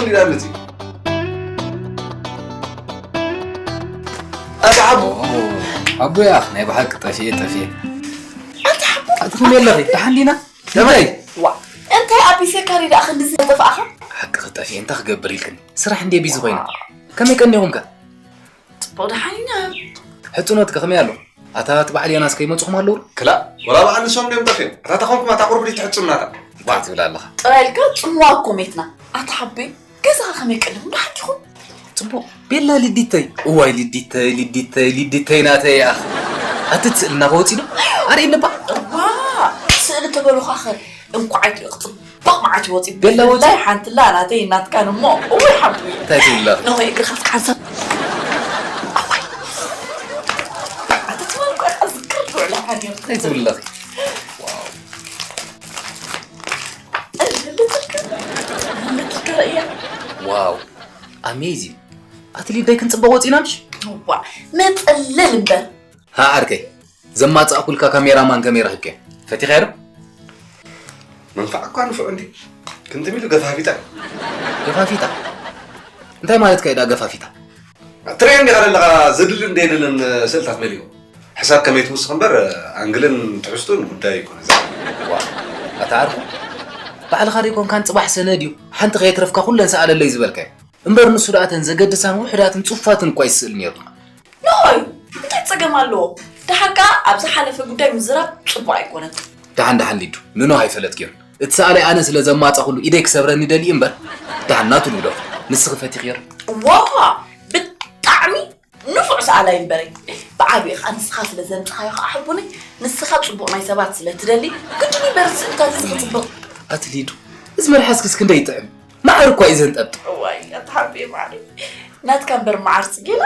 ይላል እዚ። ኣታ ሓቡ። ኣቦያ፣ ናይ ብሓቂ ጠፊኤ፣ ጠፊኤ። ኣታ ሓቡ። ኣቲ ከመይ ኣለኺ? ደሓን ዲና? ከመይ? ዋ፣ እንታይ ኣቢሰካ ሪዳ ክንድዚ ጠፋእኻ? ሓቂ ጠፊኤ፣ እንታይ ክገብር ኢልክኒ? ስራሕ እንዴ ቢዚ ኮይነ። ከመይ ቀኒኹም ከ? ጽቡቕ ደሓን ኢና። ሕጽኖት ከ ከመይ ኣሎ? ኣታ እቲ በዓል ዮናስ ከይመጽኹም ኣለዉ? ክላ፣ ወላ በዓል ንሶም ድዮም ጠፊኦም? ኣታ ተኾንኩም ኣታ ቁርቢ ትሕጽኑ ናታ። እንታይ ትብል ኣለኻ? ጥራይ ኢልካ ጽምዋ እኮ ሜትና። ኣታ ሓበይ፣ ገዛኻ ከመይ ቀኒኹም? ደሓን ዲኹም? ጽቡቕ። ቤላ ልዲተይ። እዋይ ልዲተይ፣ ልዲተይ፣ ልዲተይ ናተይ ኣኽ። ኣቲ እቲ ስእሊ እናኸ ወጺኡ ዶ? ኣርእየኒ እባ። ዋ፣ ስእሊ ተበሉኻኸ እንኳዕ ኣይትሪኦ ክጽብቕ መዓት ይወጺ። ቤላ ወጺኡ? ብፍላይ ሓንትላ ናተይ ናትካን እሞ። እዋይ ሓቡይ። እንታይ ትብላ? ነሆይ እግርኻ ሓንሳብ። ኣዋይ። ኣቲ ትበል እኮ ኢኻ ዝክር ትውዕል ሓዲር። እንታይ ትብላ? ዋው። ልትከ፣ ልትከ ርእያ። ዋው። ኣሜዚንግ። ኣቲ ሊደይ ክንጽበቕ ወጺና ምሽ? ዋ፣ መጠለል እምበር። ሃ ዓርከይ፣ ዘማጻእኩልካ ካሜራማን ከመይ ረኺብካዮ? ፈቲኻዮ ዶ? መንፋዕ እኳ ንፉዕ እንዲ። ክንትም ኢሉ ገፋፊጣ። ገፋፊጣ? እንታይ ማለትካ እዩ ደኣ ገፋፊጣ? ትርእዮ እንዲኻ ዘለኻ ዘድልን ዘየድልን ስእልታት መሊኡ። ሕሳብ ከመይ ትውስኽ እምበር፣ ኣንግልን ትሕዝቱን ጉዳይ ኣይኮነን። ዋ፣ ኣታ ዓርኩ፣ ባዕልኻ ደይኮንካን ጽባሕ ሰነድ እዩ። ሓንቲ ከየትረፍካ ኩለን ሰኣለለይ ዝበልካዮ። እምበር ንሱ ደኣ እተን ዘገድሳን ውሑዳትን ጽፉፋትን እኳ ይስእል ነይሩ። ኖይ፣ እንታይ ጸገም ኣለዎ? ደሓር ከኣ ኣብ ዝሓለፈ ጉዳይ ምዝራብ ጽቡቕ ኣይኮነን። ደሓን ደሓን ሊዱ፣ ንኖህ ኣይፈለጥክዮን። እቲ ሰኣላይ ኣነ ስለ ዘማጻኹሉ ኢደይ ክሰብረኒ ደልዩ እምበር፣ ደሓን ናቱ ልግደፎ። ንስኺ ፈቲኽዮ ዶ? ዋዋ፣ ብጣዕሚ ንፉዕ ሰኣላይ እምበረይ። ብዓቢኡ ከኣ ንስኻ ስለ ዘምጻኻዮ ከኣ ሕቡነይ፣ ንስኻ ጽቡቕ ናይ ሰባት ስለ ትደሊ፣ ግድን እዩ በርዚ ስእልታት እዚ ክጽብቕ። ኣቲ ሊዱ፣ እዚ መልሓስክስ ክንደይ ይጥዕም። ማዕር እኳ እዩ ዘንጠብጥ። እዋይ፣ ኣታ ሓብየ ማዕረይ። ናትካ እምበር መዓር ጽጌና።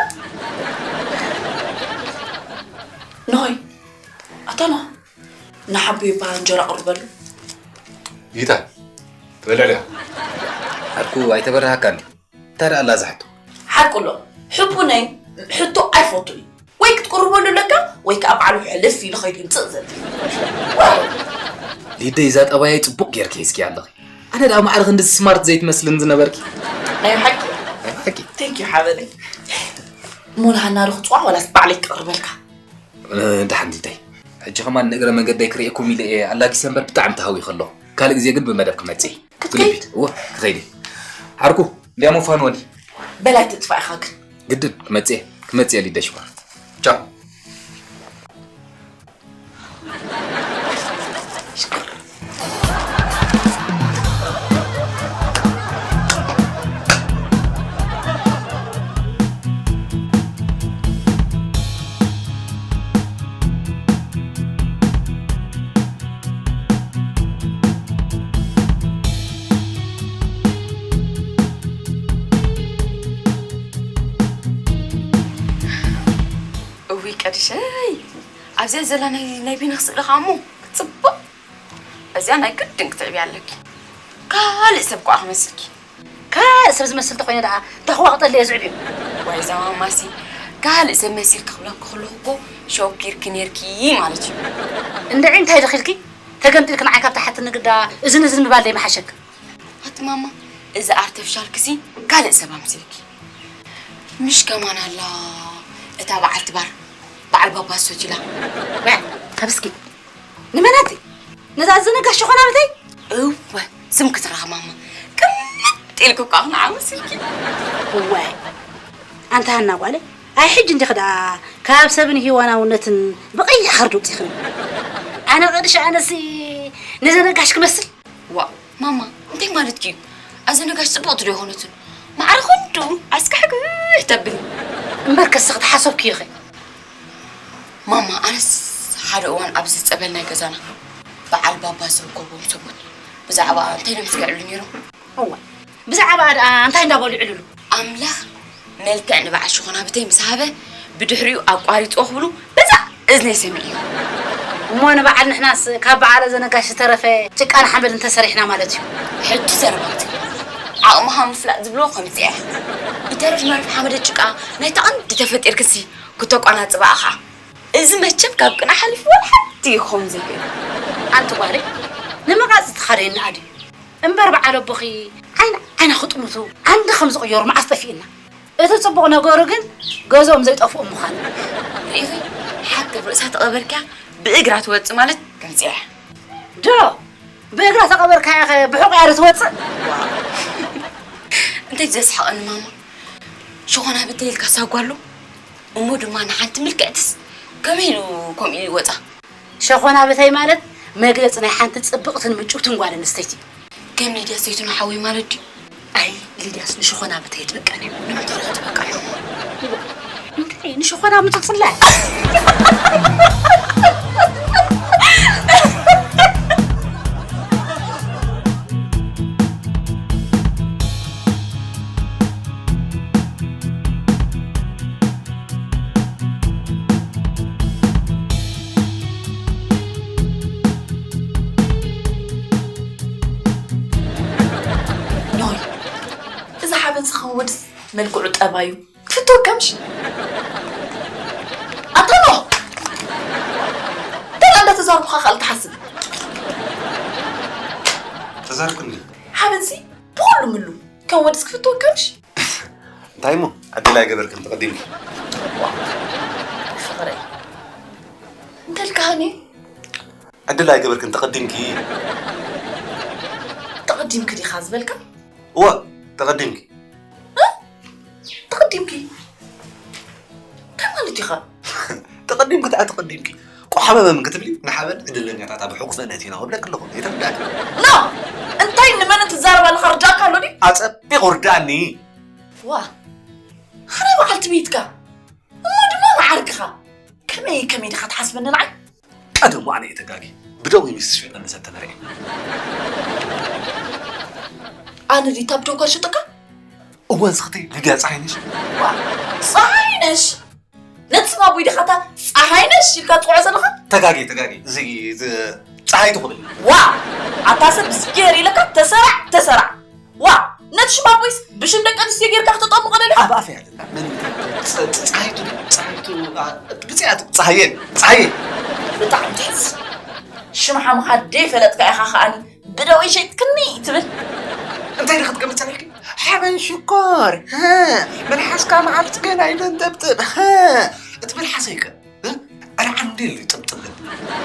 ኖሆይ፣ ኣታ ኖህ፣ ንሓብየ እባ እንጀራ ቅርበሉ። ይታ፣ ትበልዕ ድያ? ሓድኩ ኣይተበረሃካን ድዩ? እንታይ ደኣ ኣላ እዛ ሕቶ? ሓቁ ኣሎ። ሕቡነይ ሕቶ ኣይፈቱን እዩ። ወይ ክትቅርበሉ ኣለካ፣ ወይ ከኣ ባዕሉ ሕልፍ ኢሉ ኸይዱ ይምጽእ ዘብል። ሊደይ፣ እዛ ጠባየይ ጽቡቕ ጌርኪ ሒዝኪ ኣለኺ። ኣነ ደኣ ማዕረ ክንድዚ ስማርት ዘይትመስልን ዝነበርኪ። ናይ ብሓቂ? ናይ ብሓቂ። ቴንክ ዩ ሓበነይ። እሞ ንሃና ዶ ክጽዋዕ ዋላስ ባዕለይ ክቕርበልካ? እ፣ ደሓን ሊደይ። ሕጂ ኸማን ንእግረ መንገደይ ክርእየኩም ኢለ እየ ኣላጊሰ እምበር ብጣዕሚ ተሃዊኸ ኣለኹ። ካልእ ግዜ ግን ብመደብ ክመጽእ እየ። ክትከይድ? ብልቢ። እወ፣ ክኸይድ እየ። ዓርኩ፣ እንዲያሞ ፋን ወዲ። በላይ ትጥፋእ ኢኻ ግን። ግድን፣ ክመጽእ እየ። ክመጽእ እየ ሊደይ ሽኮር። ቻው። እውይ ቀድሸይ፣ ኣብዚኣ ዘላ ናይ፣ ናይ ቢንኽ ስእሊ ኸኣ እሞ ክትጽብቕ። እዚኣ ናይ ግድን ክትዕብያ ኣለኪ። ካልእ ሰብ ኳ ክመስልኪ። ካልእ ሰብ ዝመስል ተኾይነ ደኣ እንታይ ክዋ ክጠሊ እየ ዝዕብዮ? ዋይ እዛ ማማሲ፣ ካልእ ሰብ መሲልኪ ክብለኪ ከለኹ እኮ ሸኪርኪ ኔርኪ ማለት እዩ። እንድዒ እንታይ ደኺልኪ? ተገምጢልኪ ንዓይ ካብ ታሕቲ ንግዳ እዝን እዝን ምባል ደይምሓሸኪ? ኣቲ ማማ፣ እዚ ኣርተፍሻል ክሲ ካልእ ሰብ ኣምሲልኪ። ምሽ ከማን ኣላ እታ በዓልቲ ባር፣ በዓል ባባ ሶቲላ። ወያ፣ ካብ እስኪ ንመናቲ? ነዛ ዝነጋሽ ሸኾና በተይ? እወ፣ ስም ክትረኽ ማማ። ቅምጥ ኢልኪ እኳ ንዓ መሲልኪ። እወ፣ ኣንታ ሃና ጓለይ፣ ኣይ ሕጂ እንዲኺ ደኣ ካብ ሰብን ሂዋናውነትን ብቐይሕ ኸርዲ ውጺኽኒ። ኣነ ቅድሽ ኣነሲ ነዘ ነጋሽ ክመስል? ዋእ፣ ማማ፣ እንታይ ማለትኪ እዩ? ኣዘ ነጋሽ ጽብቕቲ ዶ ኣይኮነትን? ማዕረ ኸንዱ ኣስካሕክሕ ተብል። እምበር ከስኺ ተሓሰብክዮ ኸ? ማማ፣ ኣነስ ሓደ እዋን ኣብዚ ጸበል ናይ ገዛና በዓል ባባ ዝርከቦም ሰብኡት ብዛዕባ እንታይ እዮም ዝግዕሉ ነይሮም? እዋ፣ ብዛዕባኣ ደኣ እንታይ እንዳበሉ ይዕልሉ? ኣምላኽ መልክዕ ንበዓል ሽኾናብተይ ምስ ሃበ፣ ብድሕሪኡ ኣቋሪጽዎ ክብሉ በዛ እዝነይ ሰሚዐዮ። እሞ ንበዓል ንሕናስ ካብ በዓል ኣዘ ነጋሽ ዝተረፈ ጭቃን ሓመድን ተሰሪሕና ማለት እዩ። ሕጂ ዘረባ ኣምጺእኪ። ዓቕምኻ ምፍላጥ ዝብልዎ ከምዚ እያ። ይተርፍ መርፍ ሓመደ ጭቃ ናይታ ቀንዲ ተፈጢርክሲ ክተቋናጽባ ኢኻ። እዚ መቸም ካብ ቅነ ሓሊፉ ወላ ሓንቲ ክኸውን ዘይክእል። ኣንቲ ጓለይ፣ ንምቓጽ ተኻደየኒ ኣድዩ። እምበር በዓል ኣቦኺ ዓይን ዓይና ክጥምቱ ዓንዲ ከም ዝቕየሩ መዓስ ጠፊእና። እቲ ጽቡቕ ነገሩ ግን ገዝኦም ዘይጠፍኡ ምዃኑ። ርኢኺ፣ ሓቂ ኣብ ርእሳ ተቐበርክያ ብእግራ ትወጽእ ማለት ከምዚኣ እያ። ዶ ብእግራ ተቐበርካያ ኸ ብሑቕ እያ ዶ ትወጽእ? እንታይ ዘስሕቐኒ ማማ፣ ሸኾና ብተይ ኢልካ ሳጓ ኣሎ እሞ ድማ ንሓንቲ ምልክዕትስ ከመይ ኢሉ ከምኡ ይወጻ? ሸኾና ብተይ ማለት መግለጺ ናይ ሓንቲ ጽብቕትን ምጭውትን ጓል ኣንስተይቲ እዩ። ከም ሊድያ ሰይቱ ንሓወይ ማለት ድዩ? ኣይ ሊድያስ ንሸኾና ብተይ ትብቀን እያ። ንምንታይ ኢኻ ትብቀን? እንታይ ንሸኾና ምትፍላ? ኖይ፣ እዚ ሓበን ዝኸውን ወድስ መልክዑ ጠባዩ ትፍትወካ ምሽ? ኣታ ኖህ! ደላ እንዳተዛረብካ ካልእ ትሓስብ። ተዛርኩኒ። ሓበንሲ ብኹሉ ምሉ ከም ወድስ ክፍትወካ ምሽ? እንታይ እሞ ዕድል ኣይገበርክን ተቐዲምኪ? ፍቕረይ እንተልካኒ ዕድል ኣይገበርክን ተቐዲምኪ? ተቐዲምኪ ዲኻ ዝበልካ? እወ ተቐዲምኪ። እ? ተቐዲምኪ እንታይ ማለት ኢኻ? ተቐዲምኪ ደኣ ተቐዲምኪ። ቆሓመመም ክትብሊ ንሓበን ዕድለኛታት ኣብ ሕቑፈን ኣእቲና ክብለኪ ኣለኹ። ኣይተረዳእኪ? ኖ! እንታይ ንመን ትዛረብ ኣለኻ? ርዳእካ ኣሎ ድዩ? ኣጸቢቑ ርዳእኒ። ዋ፣ ኣነ በዓልቲ ቤትካ እሞ ድማ መዓርግኻ ከመይ ከመይ ዲኻ ትሓስበኒ ንዓይ? ቀደሙ ኣነ እየ ተጋጊ። ብደዊ ሚስ ሽጠኒ ሰብ ተመርዒ። ኣነ ዲታ ብደውካ ዝሸጠካ? እወ ንስኽቲ ሊድያ ፀሓይነሽ። ዋ፣ ፀሓይነሽ? ነቲ ስም ኣቦይ ዲኻ እታ ፀሓይነሽ ኢልካ ትፅውዖ ዘለኻ? ተጋጊ ተጋጊ። እዚ እዚ ፀሓይ ትኹብል። ዋ፣ ኣታ ሰብ ዝገር ኢለካ ተሰራዕ ተሰራዕ። ዋ፣ ነቲ ሽም ኣቦይስ ብሽም ደቂ ኣንስትዮ ጌርካ ክተጠምቆ ደሊኻ? ኣብ ኣፈይ ኣለና። መን እዩ? ጸ-፣ ጸ-፣ ጸሃይቱ ድዩ? ጸሃይቱ፣ አ፣ ብጽያት፣ ጸሃየ፣ ጸሃየ። ብጣዕሚ ትሕዝ። ሽም ሓምኻ ደይፈለጥካ ኢኻ ከኣኒ ብደወይ ሸይጥክኒ ትብል። እንታይ ኢኻ ክትገምት ጸኒሕኪ? ሓበን ሽኮር፣ ሀ፣ መልሓስካ መዓልቲ ገና ይደንጠብጥብ፣ ሀ፣ እቲ መልሓሰይ ከ፣ እ? ኣረ ዓንዴል እዩ ጥብጥብ።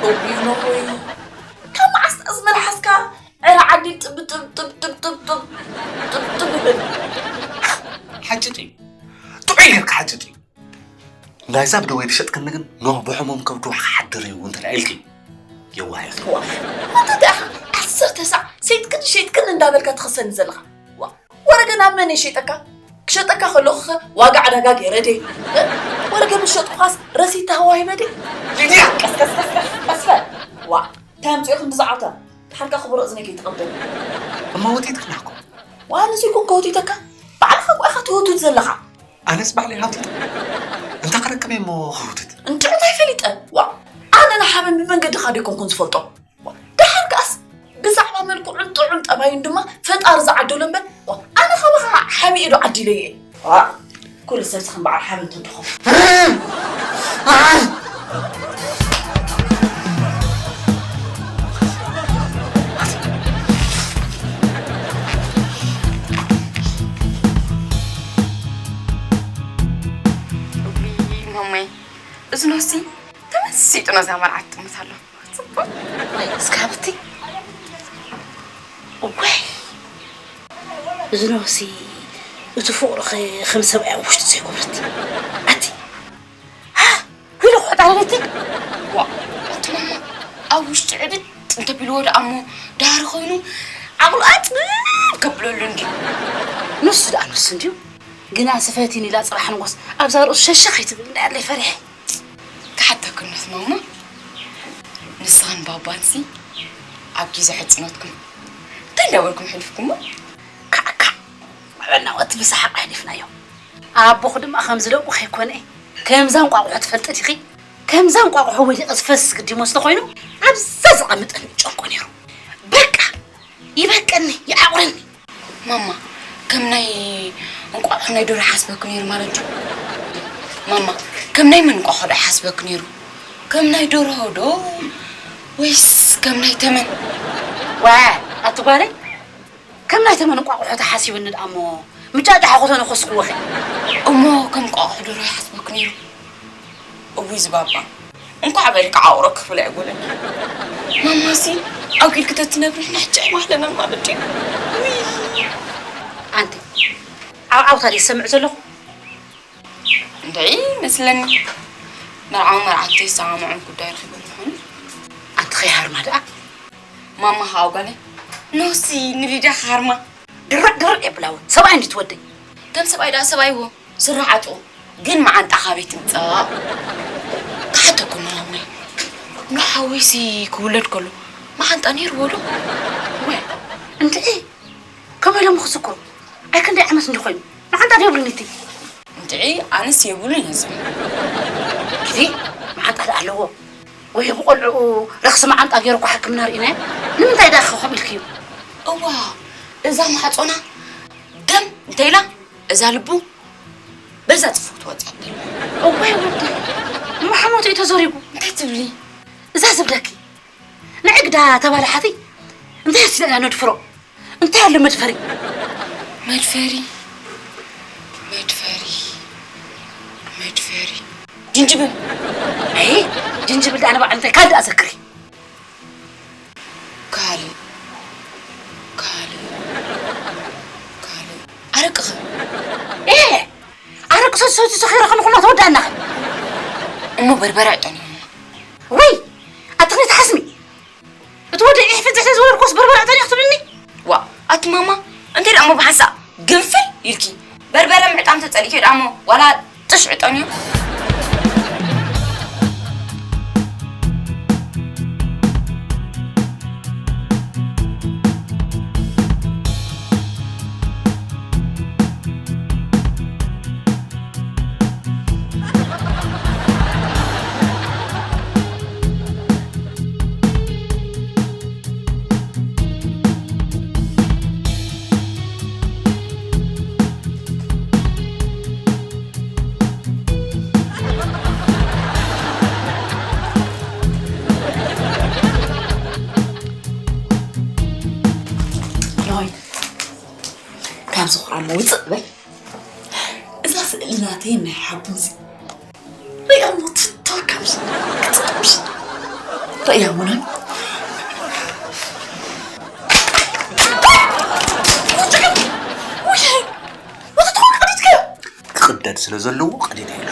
እውይ ኖሆይ፣ ካብ መዓስ እዚ መልሓስካ ዕረ ዓዲ ጥብ ጥብ ጥብ ጥብ ጥብ ጥብ ጥብ ጥብ ይብል። ሓጭጭ እዩ። ጥዑይ ጌርካ ሓጭጭ እዩ። ናይዛ ብደወይ ዝሸጥክኒ ግን ኖህ ብሕሙም ከብዱ ክሓድር እዩ እንተ ኢልኪ። የዋህ ኢኺ። ዋ፣ ኣንታ እንታይ ኢኻ ዓሰርተ ሳዕ ሰይጥክን ሸይጥክን እንዳበልካ ትኸሰኒ ዘለኻ? ዋ፣ ወረገ ናብ መን እየ ሸይጠካ? ክሸጠካ ከለኹኸ ዋጋ ዕዳጋ ገይረ ድየ? እ? ወረገ ምስ ሸጥኩኻስ ረሲት ተዋሂበ ድየ? ሊድያ! ቀስ፣ ቀስ፣ ቀስ፣ ቀስ፣ ቀስ በል። ዋ፣ እንታይ ኣምጺኦ ክንዲ ዝዓውታ? ድሓርካ ክቡር እዝነይ ከይትቐበል። እማ ወቲትክና እኮ። ዋንስ ይኩን ከወቲተካ፣ ባዕልኻ እኮ ኢኻ ትወቱት ዘለኻ። ኣነስ ባዕለይ ሃውቲት። እንታይ ክረክብ እየ እሞ ክውትት? እንታይ እንታይ ፈሊጠ? ዋ፣ ኣነ ንሓበን ብመንገድኻ ዶ ኣይኮንኩን ዝፈልጦ? ዋ፣ ደሓር ከኣስ ብዛዕባ መልክዑን ጥዑም ጠባዩን ድማ ፈጣሪ ዝዓደሎ እምበር፣ ዋ፣ ኣነ ካባኻ ሓቢኤ ዶ ዓዲለዮ እየ? ዋ፣ ኩሉ ሰብ ዝኸም በዓል ሓበን ተድኹም። እውይ፣ ማማይ፣ እዚ ኖሲ ተመሲጡ ነዛ መርዓት ትጥምት ኣሎ። ጽቡቕ። ወይ፣ እስካብቲ። ወይ፣ እዚ ኖሲ፣ እቲ ፍቕሩኸ ከም ሰብኣይ ኣብ ውሽጡ ዘይኮነት። ኣቲ፣ ሃ፣ ኢሉ ክሕጣለለቲ። ዋ፣ ኣቲ ማማ፣ ኣብ ውሽጡ ዕብጥ እንተቢልዎ ደኣ እሞ፣ ዳህሪ ኮይኑ፣ ዓቕሉ ኣጽብብ ከብለሉ እንድዩ። ንሱ ደኣ ንሱ እንድዩ። ግና ስፈቲኒ ኢላ ጽባሕ ንጎስ ኣብዛ ርእሱ ሸሸ ከይትብል እንዳያለይ ፈሪሐ። ክሓተክኖስ ማማ፣ ንስኻን ባባንሲ ኣብ ግዜ ሕጽኖትኩም እንታይ እንዳበልኩም ሕልፍኩሞ? ካዕካዕ በልና፣ እቲ ብሰሓቕ ኣሕሊፍናዮ። ኣቦኹ ድማ ከምዚ ደቁ ከይኮነ፣ ከምዛ እንቋቑሖ ትፈልጢ ዲኺ? ከምዛ እንቋቑሖ ወዲቐ ዝፈስስ ግዲ መስሎ ኮይኑ፣ ኣብዛ ዘቐምጠኒ ጨንቆ ነይሩ። በቃ፣ ይበቀኒ፣ ይዓቑረኒ። ማማ፣ ከም ናይ እንቋቑሖ ናይ ዶሮ ሓስበኩ ነይሩ ማለት ድዩ? ማማ፣ ከም ናይ መን እንቋቑሖ ዶ ሓስበኩ ነይሩ? ከም ናይ ዶሮ ዶ? ወይስ ከም ናይ ተመን? ዋ፣ ኣቲ ጓለይ፣ ከም ናይ ተመን እንቋቑሖ ተሓሲብኒ ደኣ እሞ፣ ምጫጫ ሓኾተነ ኮስክዎ ኸ? እሞ ከም እንቋቑሖ ደርሆ ይሓስበኩ ነይሩ። እውይ ዝባባ፣ እንኳዕ በልካ ዓቑሮ ክብል ኣይጎለኪ። ማማሲ ኣብ ጊልክተት ትነብሪ ንሕጂ ኣይማህለናን ማለት ድዩ? ውይ። ኣንቲ፣ ዓውዓውታ ድየ ዝሰምዕ ዘለኹ? እንድዒ መስለኒ። መርዓዊ መርዓት ዘይሰማምዖም ጉዳይ ረኺቦም ይኾኑ። ኣንቲ ኸይሃርማ ደኣ። ማማ ኸኣ ጓለይ፣ ኖሲ ንሊድያ ክሃርማ። ድርዕ ድርዕ የብላ እውን። ሰብኣይ እንዲ ትወደይ። ከም ሰብኣይ ደኣ ሰብኣይ እዎ፣ ስራሕ ዓጥቑ። ግን መዓንጣ ካበይ ትምጻእ? ክሓተኩም ማማይ። ኖ ሓወይሲ ክውለድ ከሎ መዓንጣ ነይርዎ ዶ? ወይ፣ እንድዒ፣ ከመይ ኢሎም ክዝክሩ? ኣይ ክንደይ ዓመት እንዲ ኮይኑ? መዓንጣ ዶ የብሉን እቲ? እንድዒ ኣነስ የብሉን እየ ዝብል። ግዲ መዓንጣ ደኣ ኣለዎ። ወይ ብቆልዕኡ ረኽሲ መዓንጣ ገይሩ እኮ ሕክምና ርኢናዮ። ንምንታይ ደኣ ከምኡ ኢልክዩ? እዋ፣ እዛ ማሕጾና ደም እንተ ኢላ፣ እዛ ልቡ በዛ ጽፍው ትወጽእ ኣላ። እዋይ ወደይ፣ እሞ ሓሞቱ እዩ ተዘሪጉ። እንታይ ትብሊ? እዛ ዝብለኪ ንዕግዳ ተባላሓቲ እንታይ ኣስለና ነድፍሮ? እንታይ ኣሎ መድፈሪ? መድፈሪ፣ መድፈሪ፣ መድፈሪ። ጅንጅብል። ኣይ፣ ጅንጅብል ደኣ ንባዕሉ እንታይ ካልእ ኣዘክሪ። ካልእ፣ ካልእ፣ ካልእ። ኣረቅኸ? ኤ፣ ኣረቂ ሰቲ ሰቲ ሰኺረ ከለኹ እናተወዳእና ኸ? እሞ በርበረ ዕጠን እዩ። ወይ፣ ኣቲ ክልተ ሓስሚ። እቲ ወዲ ዒሕ ፍንጭሕ ስለ ዝበለልኩስ በርበረ ዕጠን እዩ ክትብልኒ? ዋ፣ ኣቲ ማማ፣ እንታይ ደኣ እሞ ብሓንሳእ ግንፍል ኢልኪ? በርበረ ምዕጣን ተጸሊእኪ ደኣ እሞ ዋላ ጥሽ ዕጠን እዩ። ኖይ፣ ካብ ዝኾራሞ ውፅእ በል። እዛ ስእሊ ናተይ ናይ ሓቡዚ ሪኣ እሞ ትፍቶ ከም ክትጠብሽ ርእያ እሞ ናይ ክቕደድ ስለ ዘለዎ ቀዲደ የለ።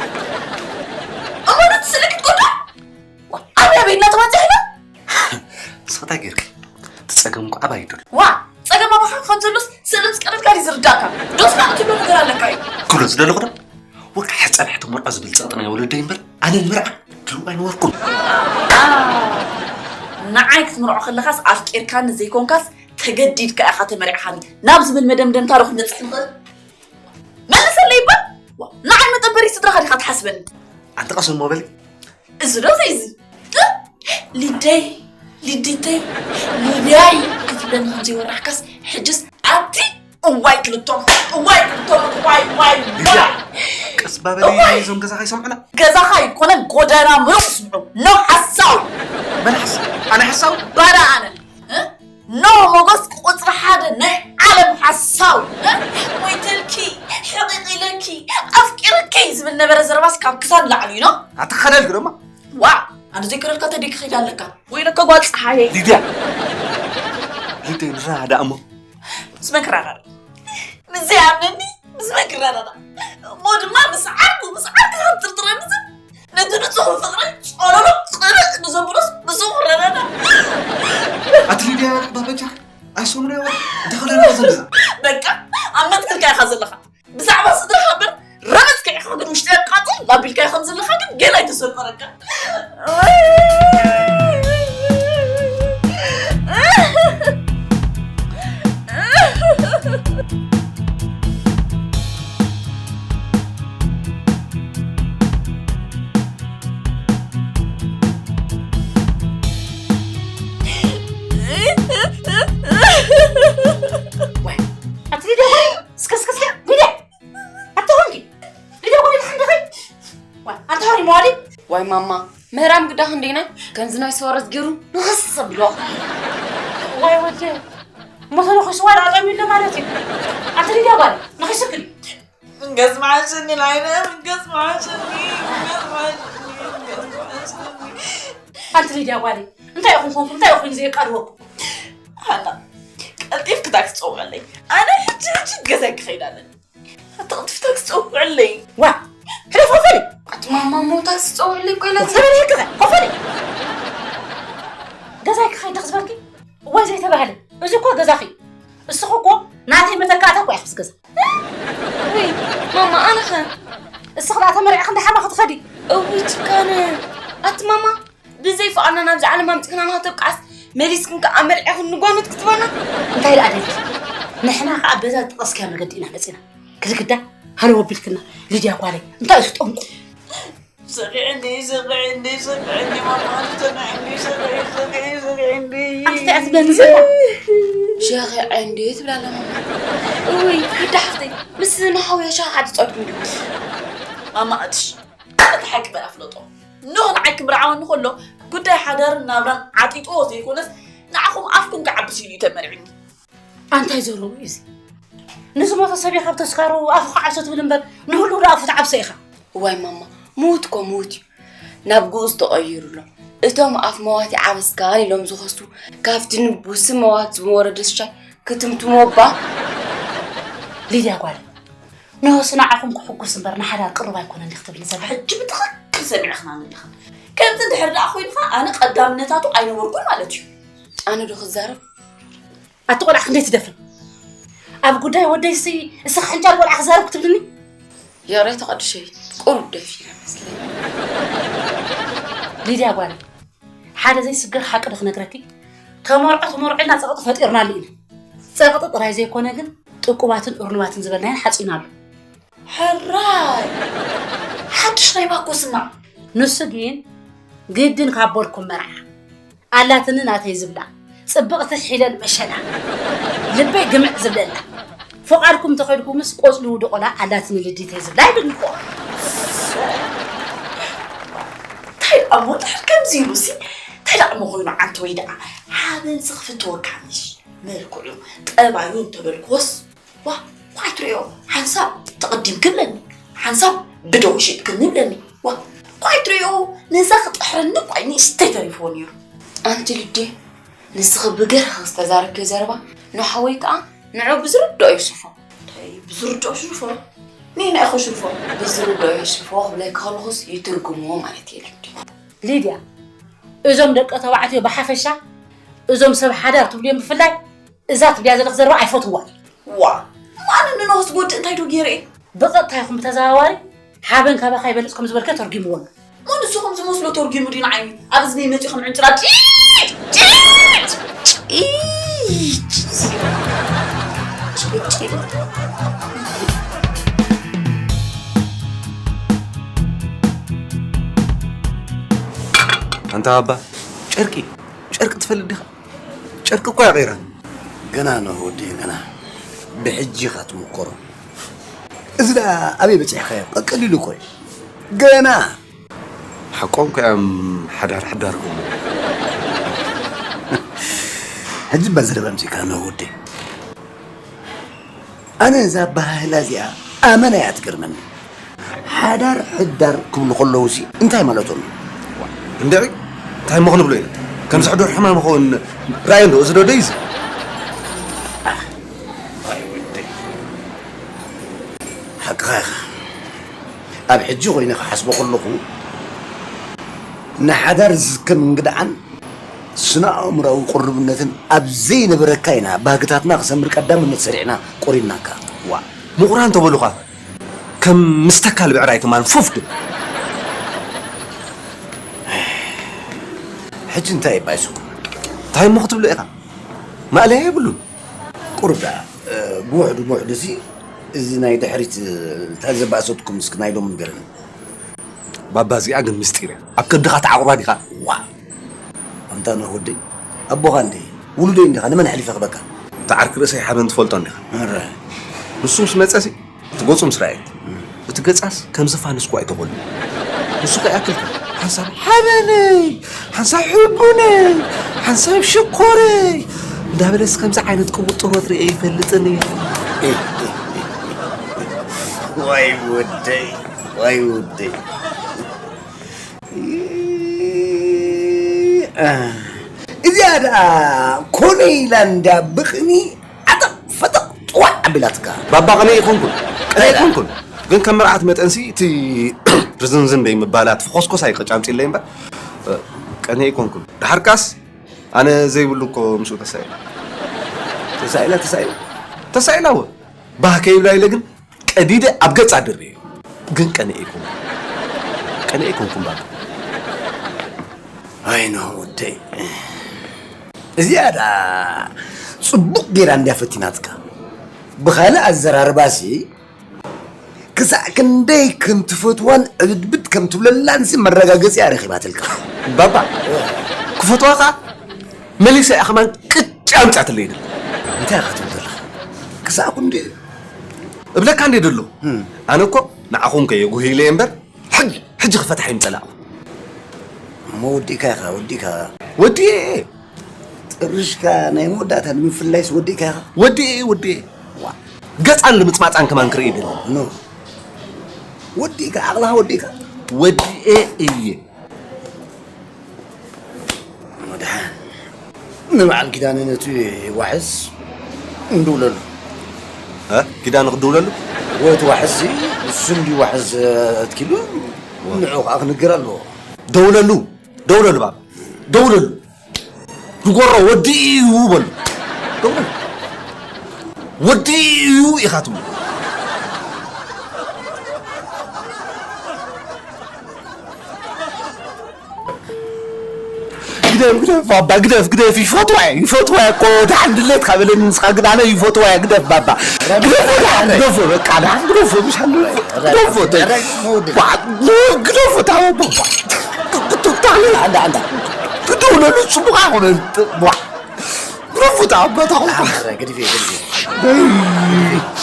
እሞ ነቲ ስእሊ ክትጎዳ? ዋ፣ ኣበይ ኣበይ እናተባፅሕና? ንስኺ እንታይ ጌርኪ? እቲ ጸገም እኮ ኣባይ እዩ ዘሎ። ዋ፣ ጸገም ኣባኻ ከም ዘሎስ ስእሊ ምስ ቀደድካ ድዩ ዝርዳእካ? ዶስ ካልእ ትብሎ ነገር ኣለካ እዩ። ክብሎ ዝደለኹ ዶ? ወካ ሕጸ ብሕቲ መርዖ ዝብል ጸቕጢ ናይ ወለደይ እምበር፣ ኣነ ንምርዓ ድሉው ኣይነበርኩን። ንዓይ ክትምርዖ ከለኻስ ኣፍቂርካኒ ዘይኮንካስ ተገዲድካ ኢኻ ተመሪዕኻኒ ናብ ዝብል መደምደምታ ዶ ክንበጽሕ ንኽእል? መልሰለይ እባ። ዋ፣ ንዓይ መጠበሪ ስድራኻ ዲኻ ትሓስበኒ? ኣንቲ ቀስ እሞ በሊ። እዚ ዶ ዘይዚ? እ? ሊደይ፣ ሊዲተይ፣ ሊድያይ ክትብለኒ ከም ዘይወራሕካስ ሕጅስ ኣቲ እዋይ ክልቶም፣ እዋይ ክልቶም፣ እዋይ፣ እዋይ፣ ሊድያ፣ እዋይ። ቀስ ባበሊ እዋይ። እዞም ገዛኻ ይሰምዑና። ገዛኻ ኣይኮነን ጎደና ምሩቕ ስምዑ። ኖ ሓሳዊ። መን ሓሳዊ? ኣነ ሓሳዊ? ባዳ ኣነ። እ? ኖ ሞጎስ ቁጽሪ ሓደ ናይ ዓለም ሓሳዊ። እ? ሞይተልኪ፣ ሕቒቕ ኢለኪ፣ ኣፍቂረኪ ዝብል ነበረ ዘረባስ ካብ ክሳድ ላዕሊ እዩ ኖ? ኣትኸደልኪ ደማ። ዋ፣ ኣነ ዘይከደልካ ተደይ ክኸይድ ኣለካ። ወይለካ ጓል ፀሓየ። ሊድያ። ሊድያ ንራዳ እሞ። ምስ መን ክረዳዳ? ምስ ዘይኣምነኒ ምስ መን ክረዳዳ? እሞ ድማ ምስ ዓርኩ፣ ምስ ዓርኩ ከም ጥርጥረኒ ዝብል። ነቲ ንጹህ ፍቕሪ ጸሎሎ ቅብእ ንዘብሎስ ምስኡ ክረዳዳ። ኣቲ ሊድያ፣ ባበጃ፣ ኣይሰሙን ኣይወ-፣ እንተ ኸለና ዘንዛ። በቃ፣ ኣብ መትከልካ ኢኻ ዘለኻ። ብዛዕባ ስድራኻ እምበር ረመጽ ከይኻ ግን ውሽጢ የቃጥል ኣቢልካዮ ከም ዘለኻ ግን ገና ኣይተሰቆረካ። ዋይ፣ ኣቲ ሊድያ፣ እስከ፣ እስከ፣ እስከ፣ ሊድያ፣ ኣቲ ኾንኪ፣ ሊድያ፣ ኮነ ተሓንደኺ? ዋይ፣ ኣንቲ ሆሪ መዋሊ? ዋይ ማማ፣ ምህራም ግዳ ክንደይና ከምዚ ናይ ሰወረት ገይሩ ንኽስ ዘብሎ። ዋይ ወደ፣ እሞ ተነኺስዋ ደኣ ጠሚሉ ማለት እዩ። ኣንቲ ሊድያ ጓል፣ ነኺስክን። ምንገስ መሓሸኒ ላይነ፣ ምንገስ መሓሸኒ፣ ምንገስ መሓሸኒ፣ ምንገስ መሓሸኒ። ኣንቲ ሊድያ ጓለይ፣ እንታይ ኢኹም ኮንኩም? እንታይ ኢኹም ዘየቃልወኩም? ሃና፣ ቀልጢፍኪ ታክሲ ጸውዕለይ። ኣነ ሕጂ ሕጂ ገዛይ ክኸይድ ኣለኒ። ኣታ ቀልጢፍኪ ታክሲ ጸውዕለይ። ዋ፣ ሕለፍ ኮፈሊ። ኣቲ ማማ፣ እሞ ታክሲ ጸውዕለይ እኮ ኢላትኒ። ተበል ይቅረ፣ ኮፈሊ። ገዛይ ክኸይድ ዶ ዝበልኪ? እዋይ ዘይተባህለ። እዚ እኮ ገዛኺ። እስኺ እኮ ናተይ መተካእታ እኮ ኢኺ ምስ ገዛ። ውይ፣ ማማ፣ ኣነኸ? እስኺ ደኣ ተመርዒኺ እንዳ ሓማ ክትኸዲ። እውይ፣ ጭካነ። ኣቲ ማማ፣ ብዘይ ፍቓድና ናብዚ ዓለም ኣምጺእክና ንኸተብቅዓስ፣ መሊስክን ከኣ መርዒኽን ንጓኖት ክትበና? እንታይ ደኣ ደሊኺ? ንሕና ከኣ በዛ ዝጠቐስክያ መገዲ ኢና መጺና። ክልክዳ፣ ሃሎ ወቢልክና። ሊድያ ጓለይ፣ እንታይ እዩ ጠንቁ? ሰኺዕኒ፣ ሰኺዕኒ፣ ሰኺዕኒ፣ ማማ፣ ሰኺዕኒ፣ ሰኺዕኒ፣ ሰኺዕኒ፣ ሰኺዕኒ። ኣንቲ እንታይ እያ ትብለኒ ዘላ? ሸኺዐ እንድየ ትብላ ኣላ ማማ። እውይ፣ ግዳ ሓፍተይ፣ ምስ ንሓውያ ሸኻ ሓዲ ጸድጉ እንድዩ። ማማ፣ ኣትሽ፣ እቲ ሓቂ በል ኣፍለጦ። ኖህ ንዓይ ክምርዓወኒ ከሎ፣ ጉዳይ ሓዳርን ናብራን ዓጢጥዎ ዘይኮነስ፣ ንዓኹም ኣፍኩም ክዓብስ ኢሉ እዩ ተመርዒኒ። ኣንታይ ዘረቡ እዩ እዚ? ንዝሞተ ሰብ ኢኻ ኣብ ተስካሩ ኣፉ ክዓብሶ ትብል እምበር፣ ንህልው ዶ ኣፉ ትዓብሶ ኢኻ? እዋይ ማማ፣ ምዉት እኮ ምዉት እዩ። ናብ ግኡዝ ተቐይሩ ኣሎ። እቶም ኣፍ መዋቲ ዓበስካን ኢሎም ዝኸሱ፣ ካብቲ ንቡስ መዋት ዝወረደ ሽሻይ ክትምትሞ እባ። ሊድያ ጓል፣ ንሆስ ንዓኹም ክሕጉስ እምበር ንሓዳር ቅሩብ ኣይኮነን ዲኺ ትብሊ ዘለኺ? ሕጂ ብትኽክል ሰሚዕኽናኒ ኣለኽን። ከምዚ እንድሕር ደኣ ኮይኑ ኸኣ ኣነ ቀዳምነታቱ ኣይነበርኩን ማለት እዩ። ኣነ ዶ ክዛረብ? ኣቲ ቆልዓ ክንደይ ትደፍሪ? ኣብ ጉዳይ ወደይሲ እስኺ ሕንጫል ቆልዓ ክዛረብ ክትብልኒ? ይቕሬታ ቅዱሰይ፣ ቁሩብ ደፊረ መስለኒ። ሊድያ ጓል፣ ሓደ ዘይስገር ሓቂ ዶ ክነግረኪ? ተመርዖ ተመርዖ ኢልና ጸቕጢ ፈጢርናሉ ኢና። ጸቕጢ ጥራይ ዘይኮነ ግን ጥቁባትን እርኑባትን ዝበልናየን ሓጺናሉ። ሕራይ! ሓድሽ ናይ ባኮ ስማዕ። ንሱ ግን ግድን ካብ በልኩም መርዓ ኣላትኒ ናተይ ዝብላ ጽብቕቲ ሒለል መሸላ ልበይ ግምዕ ዝብለላ ፍቓድኩም ተኸድኩምስ ቆጽሊ ውድቖላ ኣላትኒ ልዲተይ ዝብላ ይብል እኮ። እንታይ ደኣ እሞ ድሕር ከምዚ ኢሉሲ እንታይ ደኣ እሞ ኮይኑ ዓንተወይ ደኣ ሓበንሲ ክፍትወካ ምሽ መልክዑ ጠባዩ እንተበልክዎስ ዋ ኳይ ትሪኦ ሓንሳብ ተቐዲምኪ ብለኒ ሓንሳብ ብደው ሽጥክኒ ብለኒ ዋ ኳይ ትሪኦ ነዛ ክጥሕረኒ ኳይ ንእሽተይ ተሪፍዎ ነይሩ። ኣንቲ ልዴ ንስኺ ብገርሂ ዝተዛረብክዮ ዘረባ ንሓወይ ከኣ ንዑ ብዝርድኦ ይሽርፎ። እንታይ ብዝርድኦ ሽርፎ? ንሕና ኢኹ ሽርፎ። ብዝርድኦ ይሽርፎ ክብለኪ ከለኹስ ይትርጉምዎ ማለት እየ ልዴ። ሊድያ እዞም ደቂ ተባዕትዮ ብሓፈሻ እዞም ሰብ ሓዳር ትብልዮም ብፍላይ እዛ ትብልያ ዘለኺ ዘረባ ኣይፈትዋን። ዋ ማን ንኖስ ጎድ እንታይ ዶ ገይረ እየ? ብቐጥታ ይኹን ብተዘዋዋሪ ሓበን ካባኻ ይበልጽ ከም ዝበልከ ተርጉምዎ ኣሎ። ሞ ንስኹም ዝመስሎ ተርጉሙ ድዩ ንዓይኒ ኣብ እዝነይ መጺኹም ዕንጭራ ጪጭ ጪጭ ጪጭ ጪጭ ኣንታ ኣባ ጨርቂ ጨርቂ ትፈልጥ ዲኻ? ጨርቂ እኮ እያ ቀይራ። ገና ነው ወዲ ገና ብሕጂ ኢኻ ትምኮሮ። እዚ ደኣ ኣበይ በጺሕካዮ? ቀቀሊሉ እኮ እዩ። ገና ሓቆም ከ እዮም ሓዳር ሓዳር ክብሉ። ሕጂ እባ ዘረባ ኣምጺእካ ነው ወዲ። ኣነ እዛ ኣበሃህላ እዚኣ ኣመና እያ ትገርመኒ። ሓዳር ሕዳር ክብሉ ከለውሲ እንታይ ማለቶም እዩ? እንድዒ እንታይ እሞ ክንብሎ ኢና? ከም ዝሕዱር ሕማም ይኸውን ራእይ እንዶ እዚ ዶ ደይ እዚ? ኣይ ወደይ። ሓቅኻ ኢኻ። ኣብ ሕጂ ኮይነ ክሓስቦ ከለኹ ንሓዳር ዝዝክር እንግድዓን ስነ ኣእምሮኣዊ ቅሩብነትን ኣብ ዘይነበረካ ኢና ባህግታትና ክሰምር ቀዳምነት ሰሪዕና ቆሪንናካ። ዋ ምቑራን ተበሉኻ ከም ምስ ተካል ብዕራይ ከማን ፉፍ ድብል። ሕጂ እንታይ ይባይስኩም? እንታይ እሞ ክትብሎ ኢኻ? ማእለያ የብሉን። ቁሩብ ደኣ ብውሕዱ ብውሕዱ እዚ እዚ ናይ ድሕሪት እንታይ ዘባእሰትኩም እስኪ ናይ ሎሚ ንገረኒ። ባባ እዚኣ ግን ምስጢር እያ። ኣብ ከብድኻ ትዓቑባ ዲኻ? ዋ ኣንታ ኖህ ወደይ ኣቦኻ እንዴ ውሉደይ እንዲኻ ንመን ኣሕሊፈ ክበካ? እቲ ዓርኪ ርእሰይ ሓበን ትፈልጦ እንዲኻ። ኣረ ንሱ ምስ መጸሲ እቲ ገጹ ምስ ረኣየት እቲ ገጻስ ከም ዝፋንስኩ ኣይተኾሉ። ንሱ ከይኣክልካ ሓንሳብ ሓበነይ ሓንሳብ ሕቡነይ ሓንሳብ ሽኮረይ እንዳበለስ ከምዚ ዓይነት ቅቡጥሮት ርእየ ይፈልጥን እየ። ዋይ ወደይ፣ ዋይ ወደይ። እዚኣ ደኣ ኮነ ኢላ እንዳ ብቕኒ ዓጠቕ ፈጠቕ ጥዋዕ ኣቢላትካ። ባባ ቅነ ይኮንኩን፣ ቅነ ይኮንኩን። ግን ከም መርዓት መጠንሲ እቲ ርዝንዝን ደይ ምባላት ፍኾስኮስ ኣይቀጫምጺለይ እምበር፣ ቅነ ይኮንኩን። ድሓርካስ ኣነ ዘይብሉ እኮ ምስኡ ተሳኢለ። ተሳኢላ፣ ተሳኢላ። ተሳኢላ እወ። ባህ ከይብላ ኢለ ግን ቀዲደ ኣብ ገጻ ድርዮ። ግን ቀኒኤ ኣይኮንኩን። ቀኒኤ ኣይኮንኩን ባባ። ኣይ ኖ ወደይ። እዚኣ ደኣ ጽቡቕ ጌራ እንድያ ፈቲናትካ። ብኻልእ ኣዘራርባሲ፣ ክሳዕ ክንደይ ከም ትፈትዋን ዕብድብድ ከም ትብለላንሲ መረጋገጺ እያ ረኺባትልካ። ባባ፣ ክፈትዋ ኸኣ መሊሰ እያ ከማን ቅጭ ኣምጻትለይ ድብል። እንታይ ኢኻ ትብል ዘለኻ? ክሳዕ ክንደይ? እብለካ እንዴ ደሎ? እም። ኣነ እኮ ንዓኹም ከየጉህይለ እየ እምበር፣ ሕጂ፣ ሕጂ ክፈትሓ ይምጸላእኹም። እሞ ወዲእካ ኢኻ፣ ወዲእካ። ወዲኤ እየ። ጥርሽካ ናይ መወዳእታ ንምፍላይስ ወዲእካ ኢኻ? ወዲኤ እየ፣ ወዲኤ። ዋ። ገጻን ልምጽማጻን ከማን ክርኢ ይደሊ። ኖ። ወዲእካ፣ ዓቕልኻ ወዲእካ? ወዲኤ እየ። መድሓን። ንበዓል ኪዳነ ነቲ ዋሕስ እንደውለሉ። እ? ኪዳነ ክድውለሉ? ወቲ ዋሕስ ንሱ እንዲ ዋሕስ ኣትኪሉ ንዑ ከዓ ክንግር ኣለዎ። ደውለሉ፣ ደውለሉ ባባ፣ ደውለሉ። ንጎሮ ወዲ እዩ በሉ። ደውለሉ። ወዲ እዩ ኢኻ ትብሉ። ግደፍ፣ ግደፍ፣ ኣባ፣ ግደፍ፣ ግደፍ፣ ይፈትዋ እየ፣ ይፈትዋ እየ እኮ፣ ደሓን ድሌትካ በለኒ ንስኻ፣ ግን ኣነ ይፈትዋ እየ፣ ግደፍ፣ ባባ። ግደፎ፣ ደሓን ግደፎ፣ በቃ፣ ደሓን ግደፎ፣ ምሽ ኣሎ፣ ግደፎ፣ ተ-፣ ባ-፣ ግደፎ፣ ታቦ፣ ባ-፣ ኣንዳ፣ ኣንዳ። ግደውለሉ፣ ጽቡቕ ኣይኮነን፣ ባ-፣ ግደፎ፣ ታቦ፣ ታቦ። ኣረ፣ ግድፌ፣ ግድፌ። ደይ።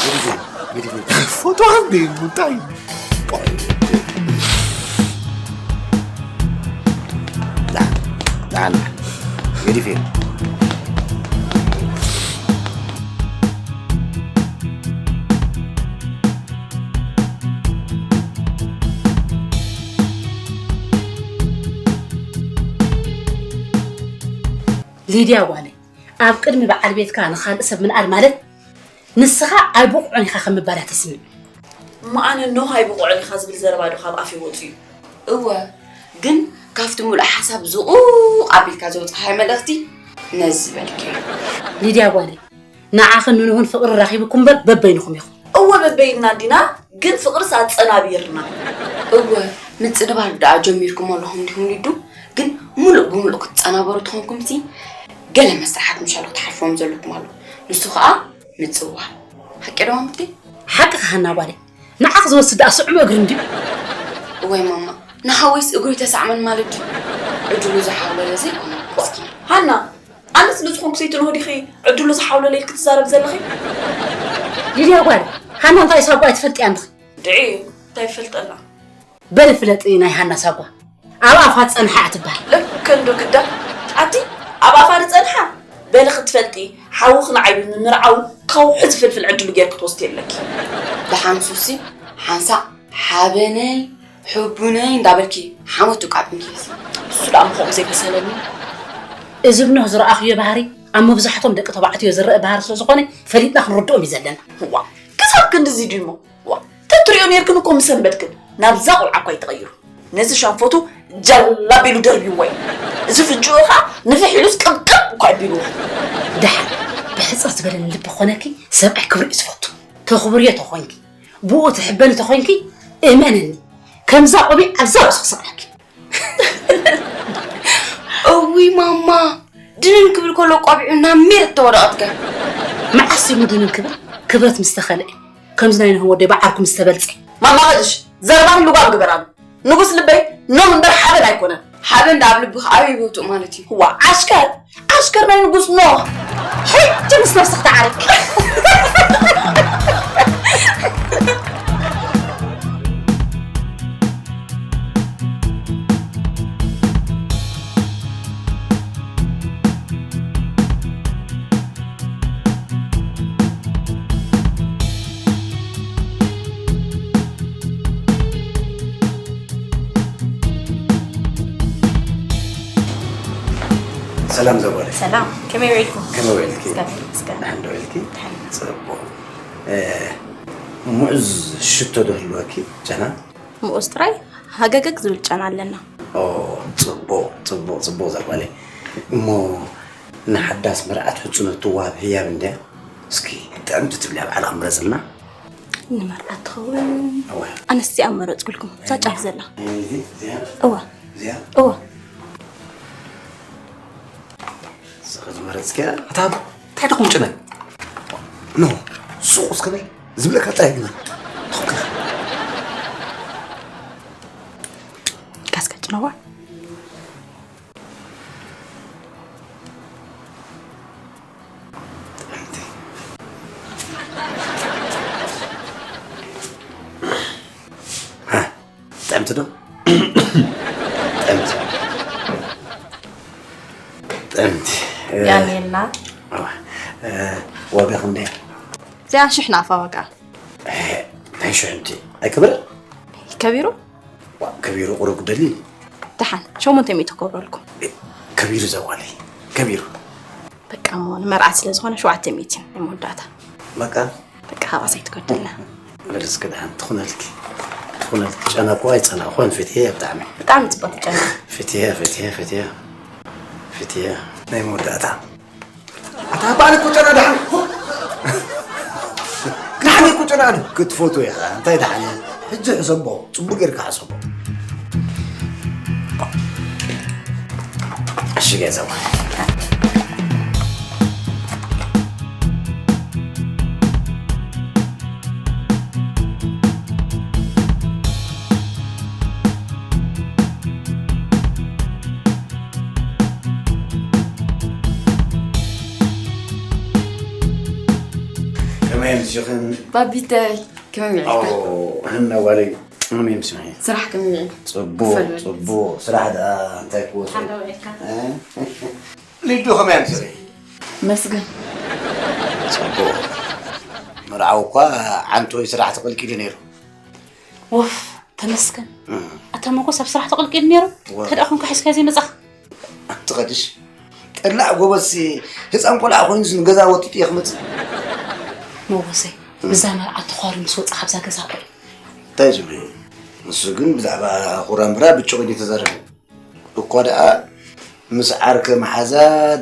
ግድፌ፣ ግድፌ። ፎቶ እንዴ? እንታይ? ና፣ ና፣ ና። ገዲፌ። ሊድያ ጓለይ፣ ኣብ ቅድሚ በዓል ቤትካ ንኻልእ ሰብ ምንኣድ ማለት ንስኻ ኣይብቑዕን ኢኻ ከም ምባል እያ ተስምዕ። እሞ ኣነ ኖህ ኣይብቑዕን ኢኻ ዝብል ዘረባ ዶ ካብ ኣፈይ ወጺኡ? እወ፣ ግን ካብቲ ሙሉእ ሓሳብ ዝቑቕ ኣቢልካ ዘውጻኻዮ መልእኽቲ ነዚ ዝበልክዮ። ሊድያ ጓለይ፣ ንዓኽን ንኖህን ፍቕሪ ራኺብኩም እምበር በበይንኹም ኢኹም። እወ በበይንና እንዲና፣ ግን ፍቕርስ ኣጸናቢርና። እወ፣ ምጽንባር ደኣ ጀሚርኩም ኣለኹም ዲኹም ሊዱ? ግን ሙሉእ ብሙሉእ ክትጸናበሩ ተኾንኩምሲ፣ ገለ መስርሓት ምሻሉ ክትሓልፍዎም ዘለኩም ኣሎ። ንሱ ኸኣ ምጽዋር። ሓቂ ዶ ማሙተይ? ሓቅኻ ሃና ጓለይ። ንዓኽ ዝወስድ ደኣ ስዑም እግሪ እንድዩ። እዋይ ማማ፣ ንሓወይስ እግሩ ይተሳዕመን ማለት ድዩ? ዕድሉ ዝሓወለ ዘይኮነ መስኪን። ሃና፣ ኣነ ስለ ዝኾንኩ ሰይቲ ኖህ ዲኺ ዕድሉ ዝሓውለለ ኢልኪ ትዛረቢ ዘለኺ? ሊድያ ጓል፣ ሃና እንታይ ሳጓ ኣይትፈልጥያን ዲኺ? ድዒ፣ እንታይ ይፈልጠላ? በሊ ፍለጢ ናይ ሃና ሳጓ። ኣብ ኣፋ ዝጸንሓ እያ ትበሃል። ልክ እንዶ ግዳ። ኣቲ ኣብ ኣፋ ዝጸንሓ? በሊ ክትፈልጢ፣ ሓውኺ ንዓይ ብምምርዓው ከውሒ ዝፍልፍል ዕድሉ ጌርኪ ትወስዲ ኣለኪ። ደሓንሱሲ ሓንሳእ ሓበነይ፣ ሕቡነይ እንዳበልኪ ሓሞት ትቃጥምኪ። እሱ ደኣ ምኾም ዘይመሰለኒ። እዚ ብኖህ ዝረኣኽዮ ባህሪ ኣብ መብዛሕቶም ደቂ ተባዕትዮ ዝረአ ባህሪ ስለ ዝኾነ ፈሊጥና ክንርድኦም እዩ ዘለና። እዋ፣ ክሳብ ክንድዚ ድዩ እሞ? ዋ፣ ተትሪኦ ኔርክን እኮ ምሰንበድክን። ናብዛ ቆልዓ እኳ ይተቐይሩ። ነዚ ሻንፎቱ ጃል ኣቢሉ ደርቢዎ እዩ። እዚ ፍንጭኡ ኸኣ ንፍሕ ኢሉስ ቅብቅብ እኳ ኣቢልዎ። ደሓን ብሕጽር ዝበለ ልቢ ክኾነኪ ሰብኣይ ክብሪ እዩ ዝፈቱ። ተኽብርዮ ተኾንኪ፣ ብኡ ትሕበኒ ተኾንኪ፣ እመንኒ፣ ከምዛ ቆቢዕ ኣብዛ ርእሱ ክሰቕለኪ። እውይ ማማ፣ ድንን ክብል ከሎ ቆቢዑ ናብ ሜረት ተወደቐትከ። መዓስ እዩ ድንን ክብል? ክብረት ምስ ተኸልአ፣ ከምዚ ናይ ንህም ወደይ ብዓርኩ ምስ ተበልጸ። ማማ ኸድሽ፣ ዘረባኺ ልጓም ግበራሉ። ንጉስ ልበይ ኖህ እምበር ሓበን ኣይኮነን። ሓበን ደኣ ኣብ ልብኺ ኣበይ ቦትኡ ማለት እዩ? እዋ፣ ዓሽከር፣ ዓሽከር ናይ ንጉስ ኖህ። ሕጂ ምስ ነብስኺ ተዓረቂ። ሰላም ዘጓለ። ሰላም፣ ከመይ ውዒልኩም? ከመይ ውዒልኪ? እስከ እስከ ደሓን ዶ ውዒልኪ? ጽቡቕ። እ፣ ሙዑዝ ሽቶ ዶ ህልወኪ? ጨና? ምኡዝ ጥራይ ሃገገግ ዝብል ጨና ኣለና። ኦ፣ ጽቡቕ ጽቡቕ ጽቡቕ ዘጓለ። እሞ ንሓዳስ መርዓት ሕጽኖት ትወሃብ ህያብ እንድያ። እስኪ ጥዕምቲ ትብልያ ባዕልኻ ምረጽልና። ንመርዓት ትኸውን። እወ። ኣነስ እዚኣ መረጽኩልኩም፣ እዛ ጫፍ ዘላ። እዚ እዚኣ እዋ። እዚኣ እዋ። ስኺ ዝመረጽክያ። ኣታ እንታይ ደኹም ጭነ? ኖ፣ ሱቕ እስከ በል። ዝብለካ ጥራይ ግበር። ቶክ። ካስካ ጭነዋ። ጥዕምቲ ዶ? ጥዕምቲ። ጥዕምቲ። እ፣ ያኔና እ፣ ዋጋ ክንደይ? እዚኣ ሽሕ ናፋ ዋጋ። እ፣ ናይ ሽሕ እንቲ ኣይከበረ? ከቢሩ ዋ፣ ከቢሩ ቁሩብ ግደሊ። ደሓን ሸሞንተ ሚእቲ ክገብረልኩም። ከቢሩ ዘጓለይ። ከቢሩ። በቃ እሞ ንመርዓት ስለ ዝኾነ ሸውዓተ ሚእቲ ናይ መወዳእታ። በቃ በቃ ሃባስ ኣይትጎድልና። በል እስኪ ደሓን ትኹነልኪ። ትኹነልኪ። ጨና እኮ ኣይጸላእኹን፣ ፈትየ ብጣዕሚ። ብጣዕሚ ጽቡቅ ጨና። ፈትየ፣ ፈትየ፣ ፈትየ። ፈትየ። ናይ መወዳእታ። ኣታ ባል እኮ ጨና ደሓን። ደሓን እኮ ጨና ኣነ ክትፈትዎ ኢኻ። እንታይ ደሓን? ሕጂ ሕሰቦ፣ ጽቡቅ ጌርካ ሕሰቦ። እሺ ገዛ። ከመይ ኣምሲኽን? ባቢተይ ከመይ ኦ፣ ውዒልካ? ህና ጓለይ፣ ከመይ ኣምሲኺ? ስራሕ ከመይ ውዒሉ? ጽቡቕ፣ ጽቡቕ። ስራሕ ደኣ እንታይ ክወስድ? እ? ሊዱ ከመይ ኣምሲኺ? መስገን። ጽቡቕ። መርዓዊ እኳ ዓንቶ ወይ ስራሕ ተቐልቂሉ ነይሩ። ወፍ ተመስገን። እም። ኣታ መጎስ ኣብ ስራሕ ተቐልቂሉ ነይሩ። ወ- ተደኣ ኮንካ ሒዝካ ዘይመጻኻ። ትቐድሽ ጠላዕ ጎበዝሲ ህፃን ቆልዓ ኮይኑስ ንገዛ ወጢጡ እየ ክመፅእ። መጎሰይ ብዛ መርዓ ተዃሩ ምስ ወጻ ካብዛ ገዛ ቆይ። እንታይ ዝብሉ እዩ? ንሱ ግን ብዛዕባ ኩራምብራ ብጭቑ እዩ ተዛረበ። እኳ ደኣ ምስ ዓርከ መሓዛ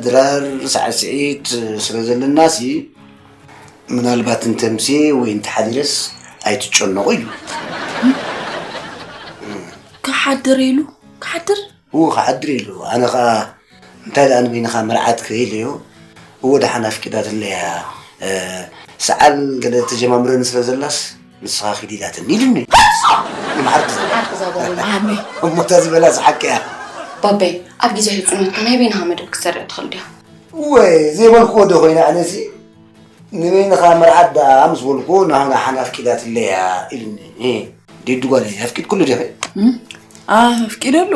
ድራር ሳዕስዒት ስለ ዘለናሲ ምናልባት እንተምሴ ወይ እንተሓዲረስ ኣይትጨነቑ ኢሉ። ክሓድር ኢሉ ክሓድር እዎ ክሓድር ኢሉ። ኣነ ኸዓ እንታይ ደኣ ንበይንኻ መርዓት ክኢለዮ እዎ ደሓን ኣፍቂዳትለያ ሰዓል ገለ ተጀማምረኒ ስለ ዘላስ ንስኻ ኪድ ኢላትኒ ኢሉኒ። ይምሓርክ ዘላ ዓርኪ ዘበሉ መሃመይ እሞ እታ ዝበላ ዝሓቂ እያ። ባበይ ኣብ ግዜ ሕፅኖትካ ናይ በይንኻ መደብ ክትሰርዕ ትኽእል ዲኻ ወይ ዘይበልክዎ ዶ ኮይነ ኣነሲ ንበይንኻ መርዓት ደኣ ምስ በልክዎ ንሃና ሓን ኣፍቂዳትለያ ኢሉኒ። እ፣ ዲዱ ጓለይ ኣፍቂድክሉ ዲኺ? ኣፍቂደሉ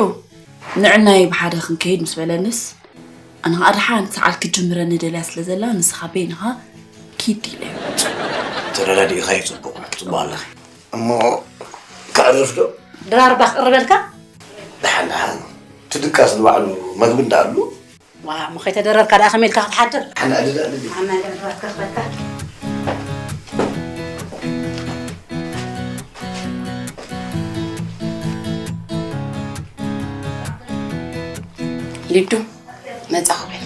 ንዕናይ ብሓደ ክንከይድ ምስ በለንስ ኣነ ከዓ ደሓን ሰዓል ክትጅምረኒ ደልያ ስለ ዘላ ንስኻ በይንኻ ኪድ ኢለዮ ተረዳዲእኻዮ ጽቡቕ ጽቡቕ ኣለኺ እሞ ከዕርፍ ዶ? ድራርባ ክቕርበልካ? ደሓን ደሓን ትድቃስ ንባዕሉ መግቢ እንዳኣሉ ዋ እሞ ከይተደረርካ ደኣ ከመይ ኢልካ ክትሓድር? ሓና ኣደዳ ልቢ ኣና ገርባትካ ክበልካ ሊዱ መጻኹ በል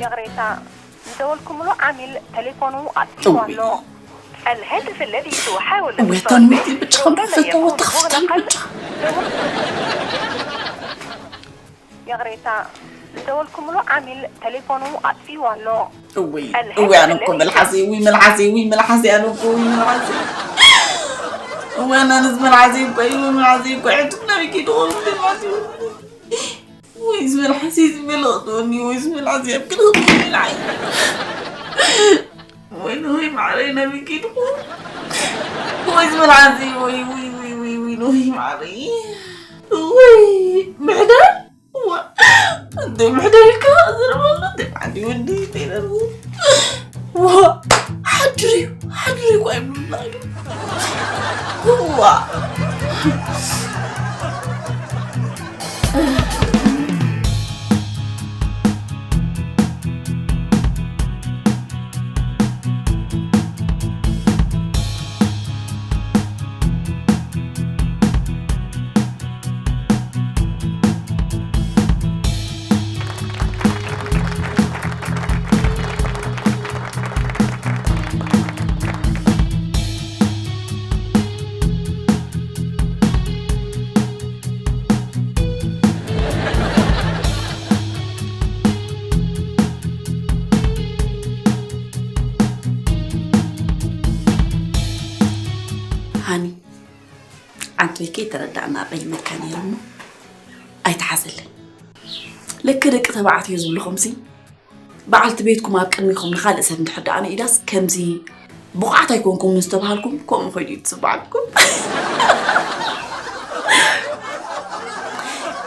ይቕሬታ ዝደወልኩምሉ ዓሚል ተሌፎኑ ኣጥፊኡ ኣሎ። الهاتف الذي تحاول እወ الاتصال ተንዊት به ብቻ ከም ربما ፈተዎ يكون ተኸፍተን مغلقا ብቻ ይቕሬታ ዝደወልኩምሉ ዓሚል ተሌፎኑ ኣጥፊኡ ኣሎ። እውይ እውይ ኣነ እኮ መልሓሰይ እውይ መልሓሰይ እውይ መልሓሰይ ኣነ እኮ እውይ መልሓሰይ እውይ ኣነ ኣነስ መልሓሰይ እኮ እውይ መልሓሰይ እኮ ሕቱም ናበይ ከይዱ ክኸውን መልሓሰይ እውይ እዚ መልሓሰይ እዚ መለቕጥኒ ወይ እዚ መልሓሰይ ኣብ ክልኽል ይልዓይ ወይ ወይ ማዕረይ ናበይ ከይዱ ክኸውን ወይ እዚ መልሓሰይ ወይ ወይ ወይ ወይ ወይ ውይ ማሪ፣ ውይ ምሕደር፣ ዋ፣ እንደ ምሕደር ኢልካ ዘረባሉ፣ እንደ ዓዲ ወዲ፣ እንደ ነርቡ። ዋ፣ ሓድሪ እዩ፣ ሓድሪ እኮ ኣይብሉና እዩ። ዋ። ሃኒ፣ ዓንተይ ከይተረዳእና ቀይመካ ነይሩ እሞ ኣይትሓዘለይ። ልክ ደቂ ተባዕትዮ ዝብልኹምሲ፣ በዓልቲ ቤትኩም ኣብ ቅድሚኹም ንኻልእ ሰብ እንድሕር ደኣ ንኢዳስ ከምዚ ብቑዓት ኣይኮንኩምን ዝተባሃልኩም፣ ከምኡ ኮይኑ እዩ ዝጽበዓልኩም።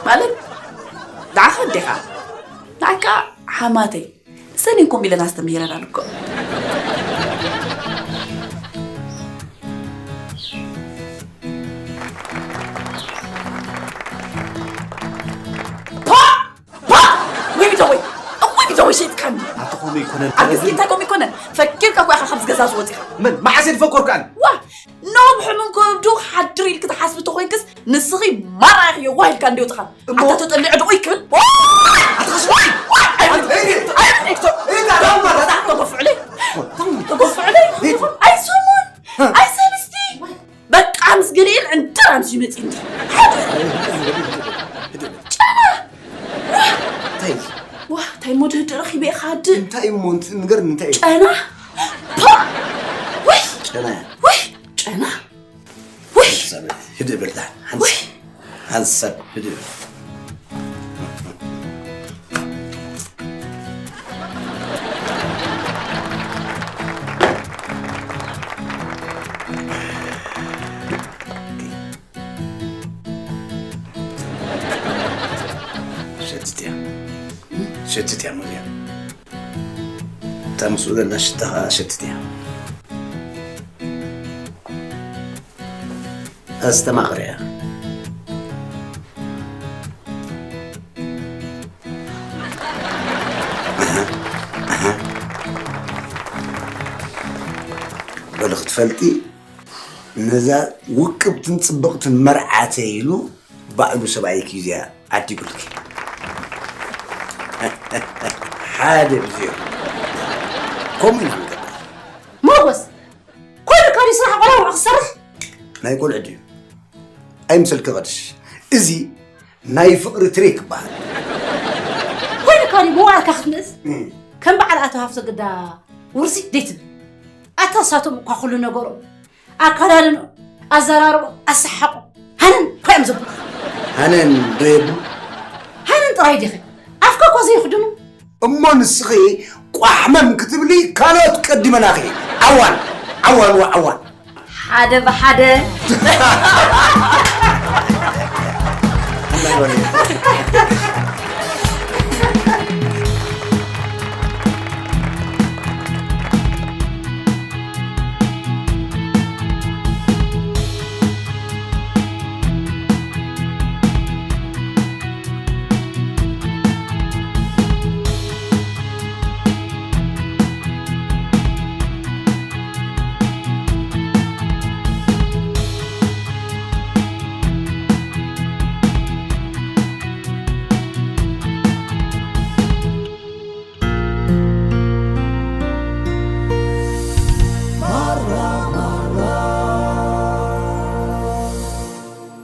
ማለት፣ ንዓኻ ኣዴኻ፣ ንዓካ ሓማተይ፣ ሰኒንኩም ኢለን ኣስተምሂረናን እኮ። ፓ! ፓ! ወይ ቢተወይ! ወይ ቢተወይ ሸይጥካኒ! ኣቲ ከምኡ ይኮነን። ኣብ ግዜ እንታይ ከምኡ ይኮነን? ፈኪርካ እኮ ኢኻ ካብዚ ገዛ ዝወፂኻ። መን? መዓስ እየ ዝፈከርኩ ኣነ? ዋ! ኖብ ሕሙም ከብዱ ሓድር ኢልክ ትሓስቢ ተኾይንክስ ንስኺ ማራ ኢኺ የዋህ ኢልካ እንዲ ወፅኻ። እሞ ኣታ ተጠሊዑ ድቑይ ክብል። ዋ! ኣታ ከስ-፣ ዋይ! ዋይ! ኣይብልክ! ኣይብልክ! ኣይብልክ! ኣይብልክ! ተጎፍዕለይ! ተጎፍዕለይ! ኣይስሙን! ኣይሰልስቲ! በቃ ምስ ገሊኤን ዕንደራ ምስ ይመጽእ እንዲ። ሓደ ጨና! እንታይ እዩ? ዋ፣ እንታይ እሞ ድህድ ረኺበ ኢኻ ድድ? እንታይ እሞ እንት-፣ ንገርኒ እንታይ እዩ? ጨና! ፓ! ወይ! ጨና። ወይ! ጨና! ወይ! ሰብ ህድእ በል ደሓን። ሓንሳብ፣ ውይ! ሓንሳብ ህድእ በል። ሸትት እያ። ሸትት እያ መግቢያ። እታ ምስኡ ዘላ ሽታ ኸዓ ሸትት እያ። ኣስተማቕር እያ። ኣሃ፣ ኣሃ። በሉ ክትፈልጢ፣ ነዛ ውቅብትን ጽብቕትን መርዓተይ ኢሉ ባዕሉ ሰብኣይኪ እዚኣ ዓዲጉልኪ። ሓደ ብዜሮ። ከምኡ ኢና ንገብር። ሞጎስ፣ ኮይኑካ ድዩ ስራሕ ቆልዓ ክትሰርሕ? ናይ ቆልዑ ድዩ? ኣይምሰልኪ ቀድሽ። እዚ ናይ ፍቕሪ ትሪክ ይበሃል። ኮይኑካ ድዩ መዋዕልካ ክትምእዝ? እም። ከም በዓል ኣቶ ሃፍተ ግዳ ውርሲ ደይትብል። ኣታ እሳቶም እኳ ኩሉ ነገሮም፣ ኣከዳድንኦም፣ ኣዘራርቦም፣ ኣሰሓሕቆም፣ ሃነን እኳ እዮም ዘብሉኻ። ሃነን ዶ የብሉ? ሃነን ጥራይ ዲኺ? ኣፍካ እኳ ዘይኽድኑ። እሞ ንስኺ ቋሕመም ክትብሊ ካልኦት ቀዲመናኺ። ዓዋን፣ ዓዋን ወዓዋን። ሓደ ብሓደ።